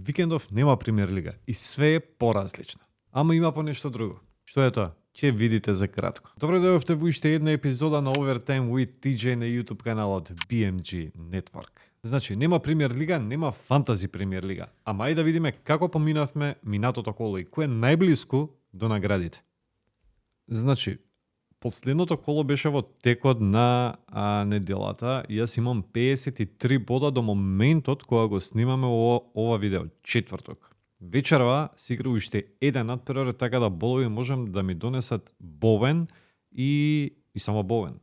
викендов нема премиер лига и све е поразлично. Ама има по нешто друго. Што е тоа? Ќе видите за кратко. Добро дојдовте во уште една епизода на Overtime with TJ на YouTube каналот BMG Network. Значи, нема премиер лига, нема фантази премиер лига. Ама ајде да видиме како поминавме минатото коло и кој е најблиску до наградите. Значи, последното коло беше во текот на неделата. Јас имам 53 бода до моментот кога го снимаме ова видео, четврток. Вечерва си игра уште еден надпревар, така да болови можем да ми донесат Бовен и само Бовен.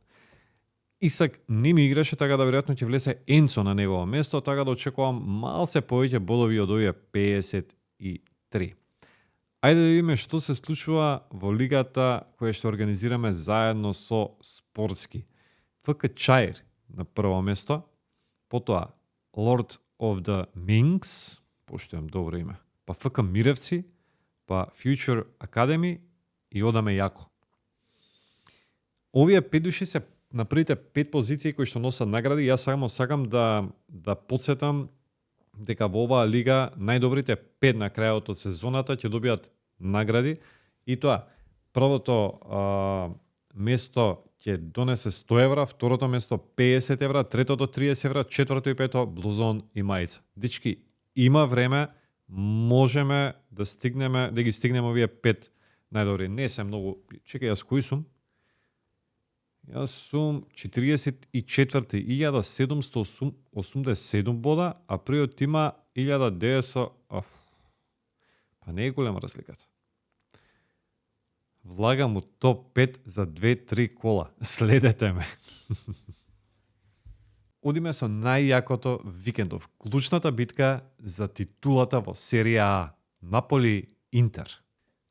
Исак не ми играше, така да веројатно ќе влезе Енцо на негово место, така да очекувам малце повеќе болови од овие 53. Ајде да видиме што се случува во лигата која што организираме заедно со Спортски. ФК Чаир на прво место, потоа Lord of the Minks, поштојам добро име, па ФК Миревци, па Future Academy и одаме јако. Овие 5 души се на првите 5 позиции кои што носат награди. Јас само сакам да подсетам дека во оваа лига најдобрите 5 на крајот од сезоната ќе добијат награди и тоа првото место ќе донесе 100 евра, второто место 50 евра, третото 30 евра, четврто и пето блузон и мајца. Дички, има време, можеме да стигнеме, да ги стигнеме овие 5 најдобри. Не се многу. Чекај, јас кој сум? Јас сум 44-ти, 1787 бода, а првиот има 1900... Па не е голема разликата. Влагам у топ 5 за 2-3 кола. Следете ме. Одиме со најјакото викендов. Клучната битка за титулата во серија А. Наполи-Интер.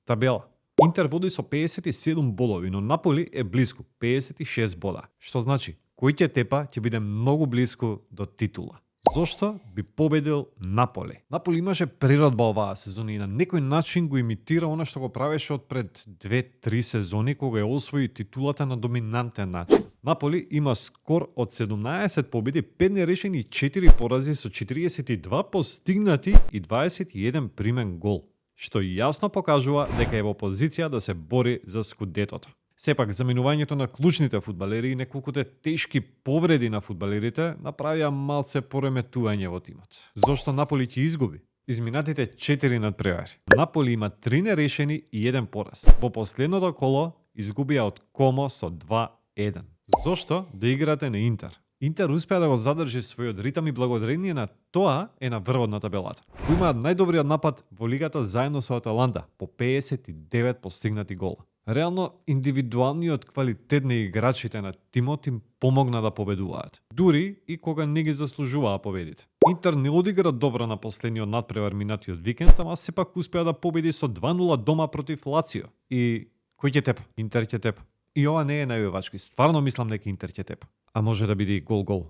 Табела. Интер води со 57 бодови, но Наполи е близко, 56 бода. Што значи, кој ќе тепа ќе биде многу близко до титула. Зошто би победил Наполи? Наполи имаше природба оваа сезона и на некој начин го имитира она што го правеше од пред 2-3 сезони кога ја освои титулата на доминантен начин. Наполи има скор од 17 победи, 5 нерешени и 4 порази со 42 постигнати и 21 примен гол, што јасно покажува дека е во позиција да се бори за скудетото. Сепак, заминувањето на клучните фудбалери и неколкуте тешки повреди на фудбалерите направија малце пореметување во тимот. Зошто Наполи ќе изгуби? Изминатите 4 надпревари. Наполи има 3 нерешени и 1 пораз. Во последното коло изгубија од Комо со 2-1. Зошто да играте на Интер? Интер успеа да го задржи својот ритам и благодарение на тоа е на врвот на табелата. Кој има најдобриот напад во лигата заедно со Аталанта по 59 постигнати гола. Реално, индивидуалниот квалитет на играчите на тимот им помогна да победуваат. Дури и кога не ги заслужуваа победите. Интер не одигра добро на последниот надпревар минатиот викенд, ама сепак успеа да победи со 2-0 дома против Лацио. И кој ќе тепа? Интер ќе тепа. И ова не е најувачки. Стварно мислам дека Интер ќе тепа. А може да биде и гол-гол.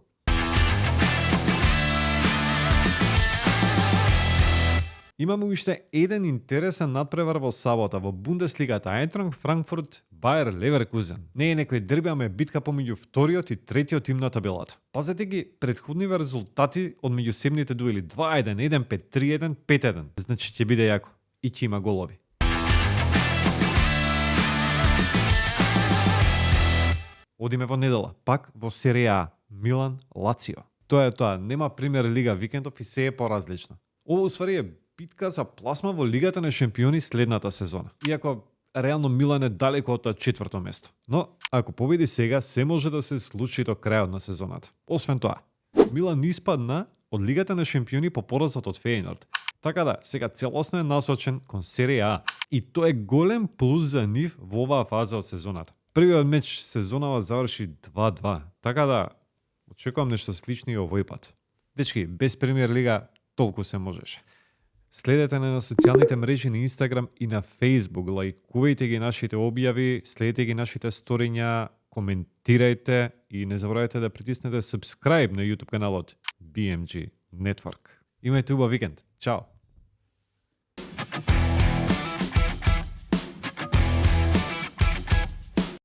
Имаме уште еден интересен надпревар во сабота во Бундеслигата. Айнтрахт Франкфурт Бајер Леверкузен. Не е некој дерби, ама е битка помеѓу вториот и третиот тим на табелата. Пазете ги претходниве резултати од меѓусебните дуели: 2-1, 1-5, 3-1, 5-1. Значи ќе биде јако и ќе има голови. Одиме во недела, пак во серија А, Милан Лацио. Тоа е тоа, нема премиер лига викендов и се е поразлично. Ово усвари е битка за пласма во Лигата на шампиони следната сезона. Иако реално Милан е далеко од тоа четврто место. Но ако победи сега, се може да се случи до крајот на сезоната. Освен тоа, Милан испадна од Лигата на шампиони по поразот од Фејенорд. Така да, сега целосно е насочен кон серија А. И тоа е голем плюс за нив во оваа фаза од сезоната. Првиот меч сезонава заврши 2-2, така да очекувам нешто слично и овој пат. Дечки, без премиер лига толку се можеше. Следете на социјалните мрежи на Инстаграм и на Фејсбук, лајкувајте ги нашите објави, следете ги нашите сториња, коментирајте и не заборавајте да притиснете subscribe на YouTube каналот BMG Network. Имајте убав викенд. Чао!